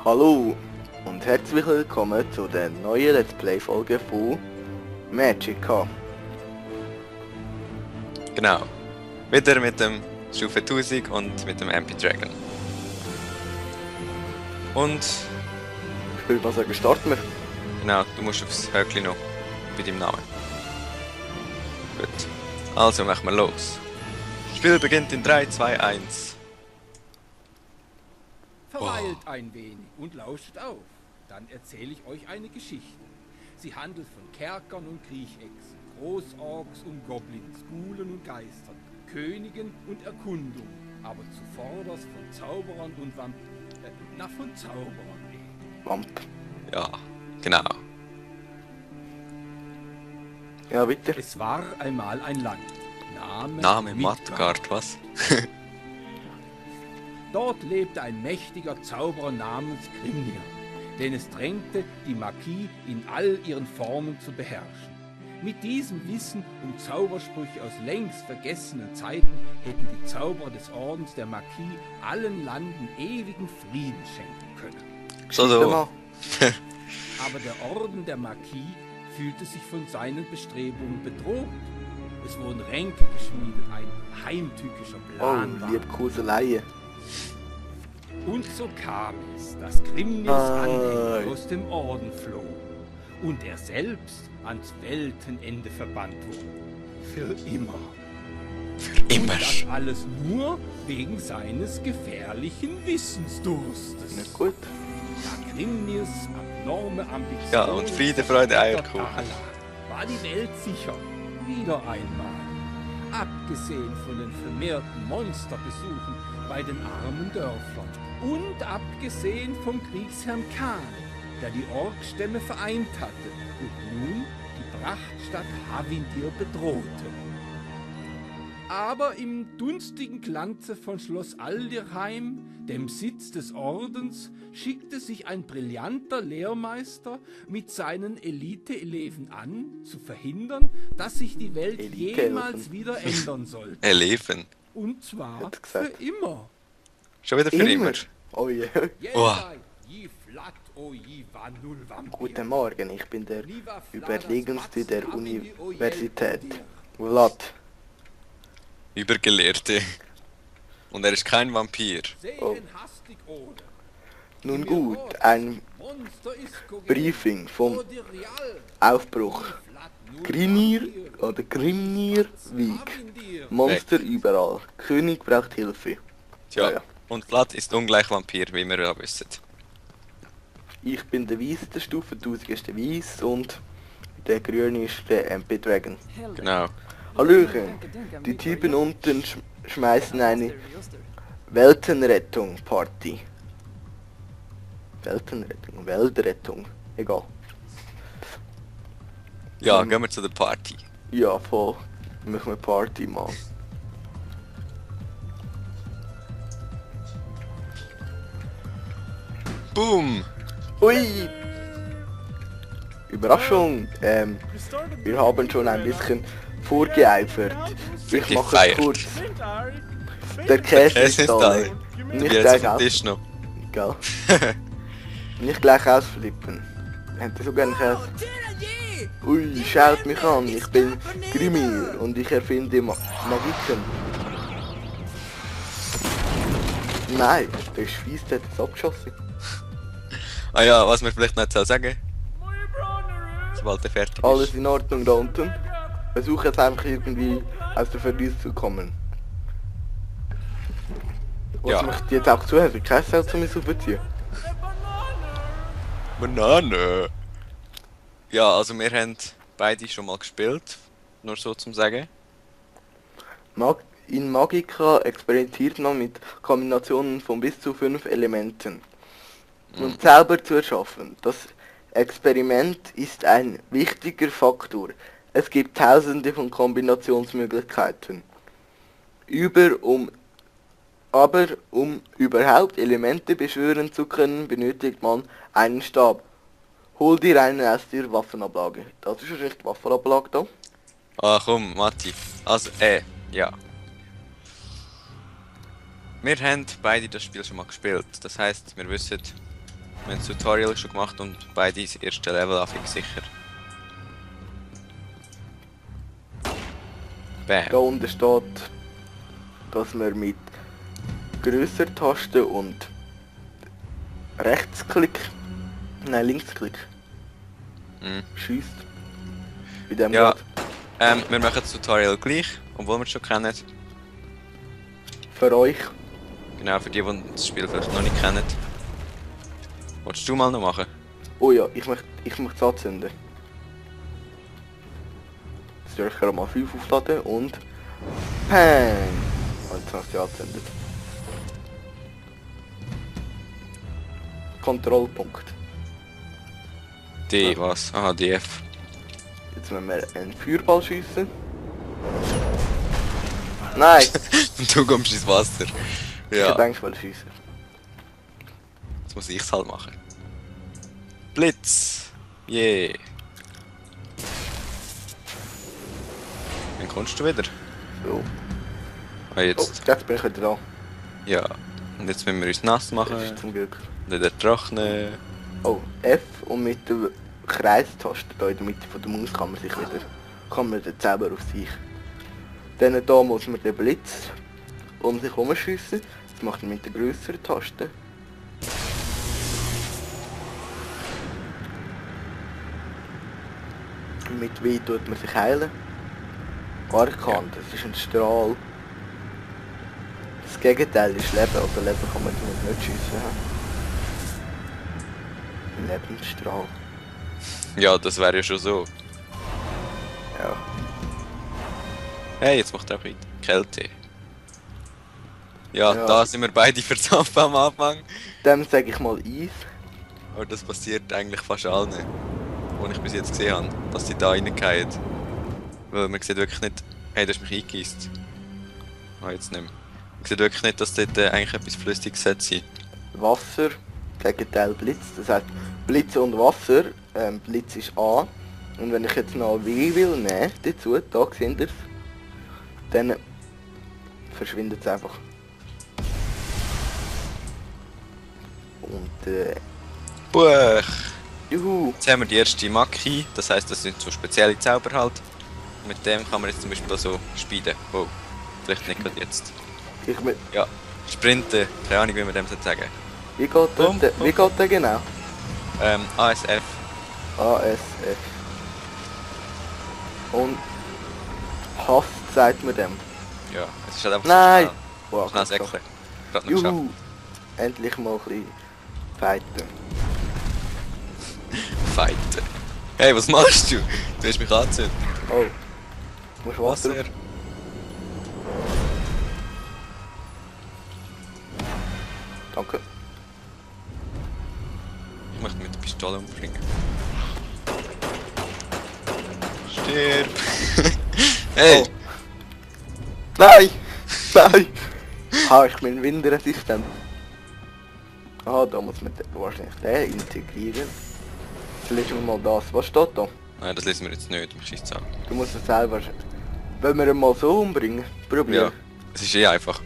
Hallo und herzlich willkommen zu der neuen Let's Play Folge von Magicka. Genau. Wieder mit dem Stufe 1000 und mit dem MP Dragon. Und Ich würde mal sagen, starten wir. genau, du musst aufs Höckli noch bei deinem Namen. Gut. Also machen wir los. Das Spiel beginnt in 3, 2, 1. Verweilt ein wenig und lauscht auf. Dann erzähle ich euch eine Geschichte. Sie handelt von Kerkern und Kriechechsen, Großorks und Goblins, Ghoulen und Geistern, Königen und Erkundung, aber zuvorderst von Zauberern und von Zauberern eben. Wamp. Ja, genau. Ja, bitte. Es war einmal ein Land. Name Midgard. Midgard, was? Dort lebte ein mächtiger Zauberer namens Grimnir, den es drängte, die Magie in all ihren Formen zu beherrschen. Mit diesem Wissen um Zaubersprüche aus längst vergessenen Zeiten hätten die Zauberer des Ordens der Magie allen Landen ewigen Frieden schenken können. Schieß mal. Aber der Orden der Magie fühlte sich von seinen Bestrebungen bedroht. Es wurden Ränke geschmiedet, ein heimtückischer Plan Oh, war. liebe Kuseleien. Und so kam es, dass Grimnirs Anhänger Nein. aus dem Orden flohen und er selbst ans Weltenende verbannt wurde. Für immer. Immer. Und das alles nur wegen seines gefährlichen Wissensdurstes. Na gut. Da Grimnirs abnorme Ambition Ja, und Friede, Freude, Eierkuchen. war die Welt sicher. Wieder einmal. Abgesehen von den vermehrten Monsterbesuchen bei den armen Dörfern und abgesehen vom Kriegsherrn Khan, der die Orkstämme vereint hatte und nun die Prachtstadt Havindir bedrohte. Aber im dunstigen Glanze von Schloss Aldirheim, dem Sitz des Ordens, schickte sich ein brillanter Lehrmeister mit seinen Elite-Eleven an, zu verhindern, dass sich die Welt Elite-Eleven. jemals wieder ändern sollte. Erleben. Und zwar Hat gesagt. für immer. Schon wieder für immer. Oh je. Jenseits, je flat, o je vanul vampir. Guten Morgen, ich bin der Überlegenste der Universität. Vlad. Übergelehrte. Und er ist kein Vampir. Oh. Sehen hastig ohne. Nun gut, ein Monster ist Briefing vom Aufbruch. Grimnir oder Grimnir Weg. Monster überall. König braucht Hilfe. Tja. Ja. Und Vlad ist ungleich Vampir, wie wir ja wissen. Ich bin der Weiss, der Stufe 1000 ist der Weiss und der Grüne ist der MP Dragon. Genau. Hallöchen, die Typen unten schmeißen eine Weltenrettung-Party. Weltrettung, egal. Ja, gehen wir zu der Party. Ja, voll. Machen wir Party mal. Boom! Ui! Überraschung! Wir haben schon ein bisschen vorgeeifert. Ich mache es Gefeiert. kurz. Der Käse Es ist ist da. da. Nicht Jetzt gleich auf dem Tisch noch. Gell? Nicht gleich ausflippen. Habt ihr so gerne Käse? Ui, schaut mich an, ich bin Grimir und ich erfinde Magiken. Nein, der Schweiß hat es abgeschossen. Ah ja, was wir vielleicht noch sagen. Sobald er fertig ist. Alles in Ordnung da unten. Versuche jetzt einfach irgendwie aus der Verlies zu kommen. Was Ja. möchte ich jetzt auch zuhören? Kein Salz zu mir aufziehen. Banane! Ja, also wir haben beide schon mal gespielt. Nur so zum Sagen. In Magicka experimentiert man mit Kombinationen von bis zu 5 Elementen. Um Zauber zu erschaffen. Das Experiment ist ein wichtiger Faktor. Es gibt tausende von Kombinationsmöglichkeiten. Aber um überhaupt Elemente beschwören zu können, benötigt man einen Stab. Hol dir einen aus der Waffenablage. Das ist wahrscheinlich die Waffenablage da. Ah komm, Matti. Also, ja. Wir haben beide das Spiel schon mal gespielt. Das heisst, wir wissen, Wir haben das Tutorial schon gemacht und beide das erste Level an fix sicher. Bam. Da unten steht, dass man mit grösser Taste und Rechtsklick, nein Linksklick, schießt. Bei dem Ja. Grad. Wir machen das Tutorial gleich, obwohl wir es schon kennen. Für euch. Genau, für die, die das Spiel vielleicht noch nicht kennen. Wolltest du mal noch machen? Oh ja, ich möchte es anzünden. Jetzt soll ich gerade mal 5 aufladen und Pang! Und jetzt hast du angezündet. Kontrollpunkt. D, Ja. was? Aha, DF. Jetzt müssen wir einen Feuerball schiessen. Nein! Und du kommst ins Wasser. Ich Ja, denke, ich will schiessen. jetzt muss ich es halt machen. Blitz! Yeah! Wann kommst du wieder? So. Ah, Oh, jetzt. jetzt bin ich wieder da. Ja. Und jetzt müssen wir uns nass Das machen. ist zum Glück. Wieder trocknen. Oh, F und mit der Kreistaste da in der Mitte von der Maus kann man den Zauber auf sich. Dann da muss man den Blitz um sich herum schiessen. Das macht man mit der grösseren Taste. Mit W tut man sich heilen. Arkan, das ist ein Strahl. Das Gegenteil ist Leben, also Leben kann man damit nicht schiessen. Ein Lebensstrahl. Ja, das wäre ja schon so. Ja. Hey, jetzt macht er auch weiter. Kälte. Ja, Ja. da sind wir beide verzapft am Anfang. Dem sage ich mal Eis. Aber das passiert eigentlich fast allen, die ich bis jetzt gesehen habe, dass die da reingehen. Weil man sieht wirklich nicht... Hey, du hast mich eingegeist. Ah, jetzt nicht mehr. Man sieht wirklich nicht, dass dort eigentlich etwas Flüssiges sein sollte. Wasser, Gegenteil Blitz. Das heißt Blitz und Wasser. Blitz ist A. Und wenn ich jetzt noch W will nehmen dazu, da seht ihr es, dann verschwindet es einfach. Und Buch! juhu, Jetzt haben wir die erste Maki, das heisst, das sind so spezielle Zauber halt. Mit dem kann man jetzt zum Beispiel so speeden. Oh, vielleicht nicht gerade jetzt. ich mit, Ja, sprinten, keine Ahnung wie man dem sagen soll. wie geht Bum, der, wie geht der genau? ASF. ASF. Und Hass sagt man dem. Ja, es ist halt einfach Nein! so Wow, schnell. Schnell krass. säckeln. Gerade noch geschafft. Juhu! Endlich mal ein bisschen fighten. Fighten. Hey, was machst du? Du hast mich angezündet. Oh. Musst Wasser. Wasser. Danke. Ich möchte mit der Pistole umbringen. Stirb! Hey! Oh. Nein! Nein! Ha, ich bin windresistent. Ah, da muss man wahrscheinlich den integrieren. Jetzt lesen wir mal das. Was steht da? Nein, das lesen wir jetzt nicht, mich schießt an. Du musst es selber... Wollen wir ihn mal so umbringen? Ja, Probier. es ist eh einfach.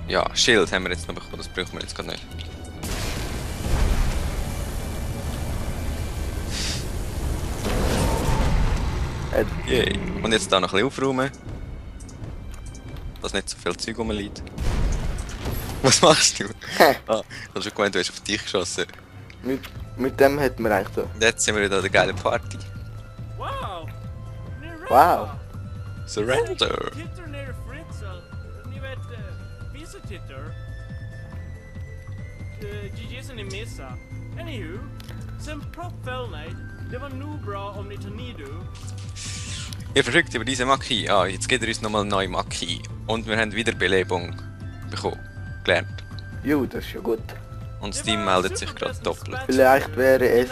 Ja, Schild haben wir jetzt noch bekommen, das brauchen wir jetzt gerade nicht. Yay. Und jetzt da noch ein bisschen aufräumen. Dass nicht so viel Zeug rumliegt. Was machst du? Ah, ich hab schon gemeint, du hast auf dich geschossen. Mit dem hat man eigentlich so... Und jetzt sind wir wieder an der geilen Party. Wow! Wow. Surrender! Titter nere Fritzl, ni vet, vissa titter. GG'sen i missa. Anywho, sen propp Fellnight, det var nog bra om ni tar Nido. Ihr verfügt über diese Maki. Ah, jetzt geht er uns nochmal neue Maki. Und wir haben Wiederbelebung bekommen. Gelernt. Jo, das ist ja gut. Und Steam meldet sich gerade doppelt. Vielleicht wäre es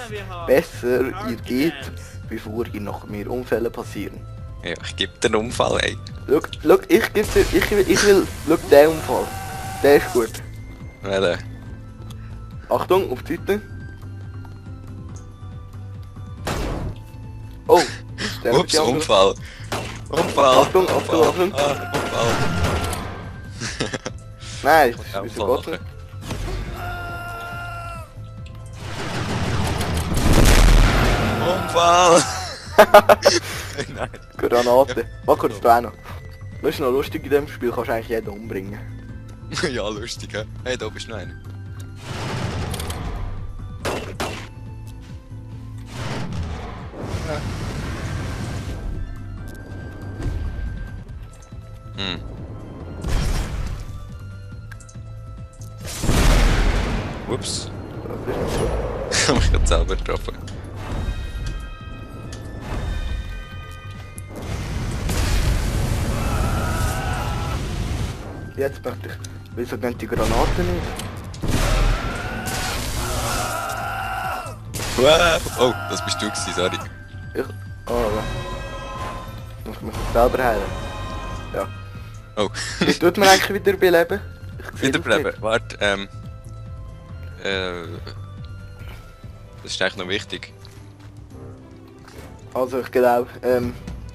besser, ihr geht, bevor ihr noch mehr Unfälle passieren. Ja, ich gebe den Unfall, ey. Schau, ich gebe dir, ich will, schau, der Unfall. Der ist gut. Weil, Achtung, auf die Seite. Oh, der ups, Unfall. Unfall. Achtung, Achtung, Achtung. Ah, Unfall. Nein, Ja, wieso voll geht's nicht? Unfall! Nein. Granate. Was kannst du auch noch? Das ist noch lustig in dem Spiel, kannst du eigentlich jeden umbringen. Ja, lustig, hä? Hey, da bist du noch einer. Hm. Ups. Das ist nicht so. Ich hab mich gerade selber getroffen. Jetzt möchte ich. Wieso gehen die Granaten nicht? Wow. Oh, das bist du gewesen, sorry. Ich. Oh, ja. Muss mich selber heilen. Ja. Oh. Wie tut man eigentlich wieder beleben? Ich sehe das Wiederbleiben. nicht. Warte, das ist eigentlich noch wichtig. Also ich glaube,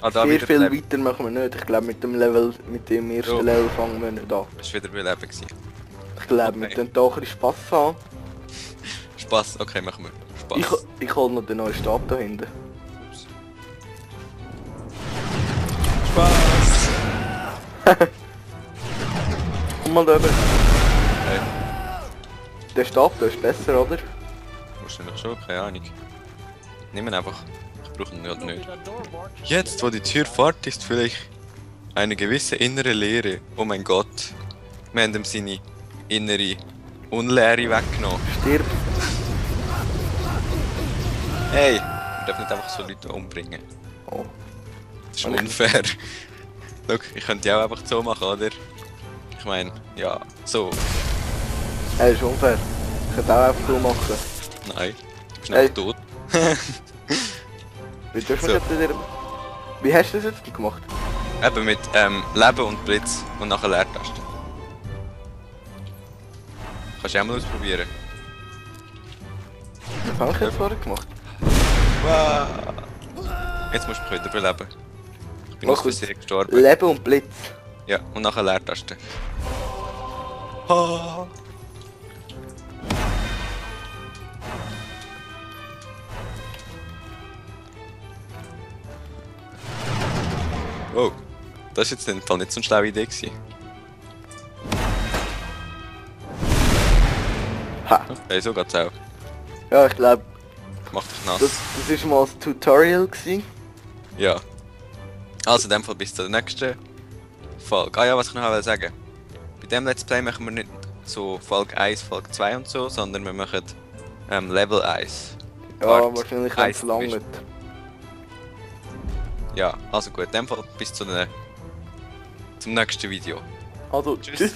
Ah, da sehr viel wiederbleiben. weiter machen wir nicht. Ich glaube mit dem Level, mit dem ersten So. Level fangen wir nicht an. Das war wiederbleiben gewesen. Ich glaube, Okay. mit dem Tag ein bisschen Spass haben. Spaß, okay, machen wir. Spaß. Ich hole noch den neuen Stab da hinten. Spaß! Komm mal da rüber. Hey, Der Stab da ist besser, oder? wahrscheinlich schon, keine Ahnung. Nimm ihn einfach. Ich brauche ihn gerade Look nicht. at that door, Bart. Jetzt, wo die Tür fort ist, fühle ich eine gewisse innere Leere. Oh mein Gott. Wir haben ihm seine innere Unleere weggenommen. Stirb. Hey, wir dürfen nicht einfach so Leute umbringen. Oh. Das ist unfair. Schau, ich könnte die auch einfach so machen, oder? Ich meine, ja, so. Hey, ist unfair. Ich könnte auch einfach so machen. Nein, du bist Hey. einfach tot. Wie dürfen So. wir jetzt wieder... Wie hast du das jetzt gemacht? Eben mit Leben und Blitz und nachher Leertaste. Kannst du auch mal ausprobieren. Was habe ich jetzt vorher gemacht? Wow. Jetzt musst du mich wieder beleben. Ich bin Mach aus gut. Versehen gestorben. Leben und Blitz. Ja, und nachher Leertaste. Ah. Oh, das ist jetzt in dem Fall nicht so eine schlaue Idee gewesen. Ha. Okay, so geht's auch. Ja, ich glaube, Mach dich nass. das ist mal das Tutorial gewesen. Ja. Also in dem Fall bis zur nächsten Folge. Ah ja, was ich noch sagen. Bei dem Let's Play machen wir nicht so Folge 1, Folge 2 und so, sondern wir machen Level 1. Ja, Part wahrscheinlich 1 ganz lange. Ja, also gut, in dem Fall bis zum nächsten Video. Also, Tschüss. tschüss.